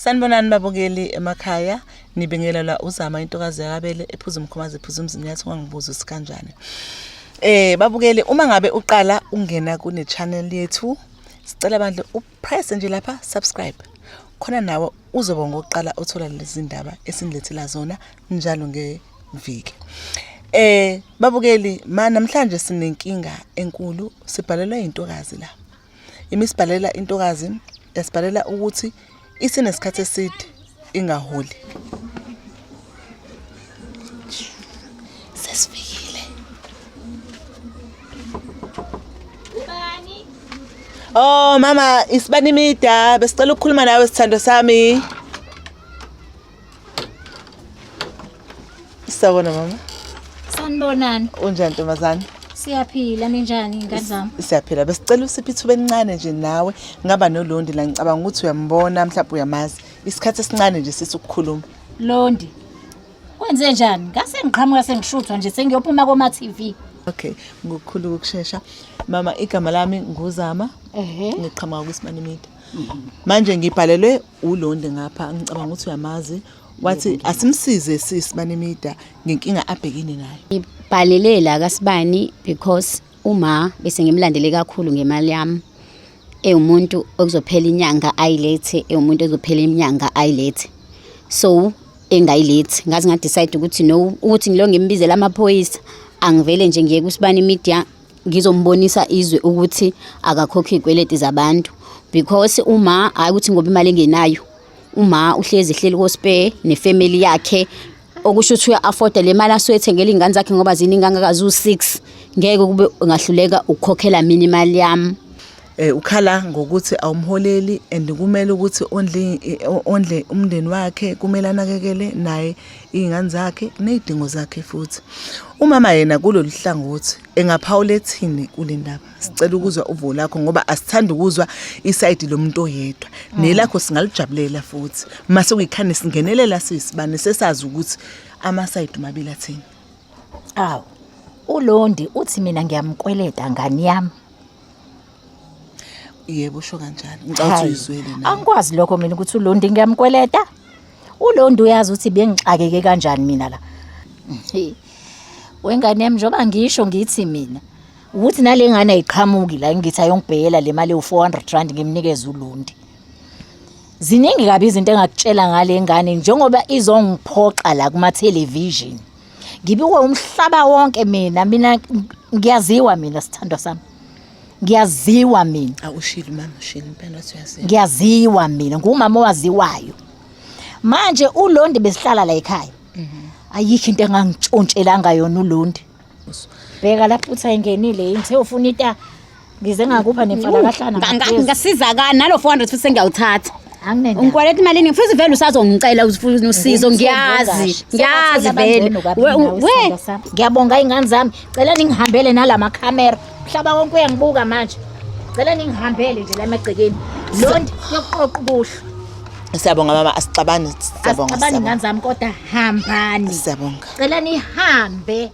Sanibonani babukeli emakhaya, nibingelelwa uZama intokazi yakabele ephuza umkhomazi ephuza umzinyathi ungangibuza ukuthi kanjani. Babukeli uma ngabe uqala ungena kune channel yethu, sicela bandla upress nje lapha subscribe. Khona nawe uzoba ngokuqala uthola lezi ndaba esinilethela zona njalo ngeviki. Babukeli ma namhlanje sinenkinga enkulu, sibhalelwa intokazi la. Imisibhalela intokazi yasibhalela ukuthi isinesikhathi eside ingaholi. Sesifikile. Ubani? Oh mama, isibani mida, besicela ukukhuluma nawe sithando sami. Sawubona mama. Sanibonani. Unjani ntombazane? Siyaphila ninjani ingane zami? Siyaphila. Besicela usiphe ithuba elincane nje nawe ngaba noLondi la ngicabanga ukuthi uyambona mhlawumbe uyamazi. Isikhathi esincane nje sisukukhuluma. Londi. Kwenze njani? Ngase ngiqhamuka sengishuthwa nje sengiyophuma koma TV. Okay, ngokukhulu ukushesha. Mama igama lami nguZama. Ehhe. Ngiqhamuka kwiSibani Media. Manje ngibhalelwe uLondi ngapha ngicabanga ukuthi uyamazi. Wathi asimsize sisi Banimida ngenkinga abhekene nayo. Ngibhalele la kaSibani because uma bese ngimlandele kakhulu ngemali yami ewumuntu okuzophela inyanga ayilethe ewumuntu ozophela inyanga ayilethe so engayilethi ngaze ngadecide ukuthi no ukuthi ngilo ngimbizela amaphoyisa angivele nje ngiye kuSibani Media ngizombonisa izwe ukuthi akakhokhi izikweleti zabantu because uma hayi ukuthi ngoba imali engenayo uma uhlezi ehleli koSpare nefamily yakhe okusho ukuthi uya-afforda le mali asuke ethengela iy'ngane zakhe ngoba ziningi kangaka ziwu-six ngeke kube ngahluleka ukukhokhela mina imali yami. Ukhala ngokuthi awumholeli and kumele ukuthi ondle ondle umndeni wakhe, kumele anakekele naye iy'ngane zakhe ney'dingo zakhe futhi. Umama yena kulolu hlangothi engaphawula ethini kule ndaba? Sicela ukuzwa uvo lakho ngoba asithandi ukuzwa isayidi lomuntu oyedwa. Nelakho singalijabulela futhi. Mase kuyikhane singenelela sisibane sesazi ukuthi amasayidi omabili athini. Awu. ULondi uthi mina ngiyamkweleta ngani yami. Yebo usho kanjalo. Ngicela ukuthi uyizwele nawe. Angikwazi lokho mina ukuthi uLondi ngiyamkweleta. ULondi uyazi ukuthi bengixakeke kanjani mina la. Wengane yami njengoba ngisho ngithi mina ukuthi nale ngane ayiqhamuki la ngithi ayongibhekela le mali ewu-400 rand ngimnikeze uLondi. Ziningi kabi izinto engakutshela ngale ngane njengoba izongiphoxa la kuma-television. Ngibikwe umhlaba wonke mina mina ngiyaziwa mina sithandwa sami. Ngiyaziwa mina. Awushilo mama ushilo impela wathi uyaziwa. Ngiyaziwa mina ngumama owaziwayo. Manje uLondi besihlala la ekhaya. Ayikho into engangitshontshelanga yona uLondi. Bheka lapho uthi ayingenile yini the ufuna ita ngize ngakupha nemfalakahlana ngaphezulu. Ngasizakala nalo 400 futhi sengiyawuthatha. Anginendaba. Ungikweleta imali eningi futhi vele usazongicela ufuna usizo ngiyazi ngiyazi vele. We Ngiyabonga ingane zami. Cela ningihambele nalama camera. Mhlaba wonke uyangibuka manje. Cela ningihambele nje la emagcekeni. Londi yokuqoqa ubuhle. Siyabonga mama asixabani siyabonga. Asixabani ingane zami kodwa hambani. Siyabonga. Cela nihambe.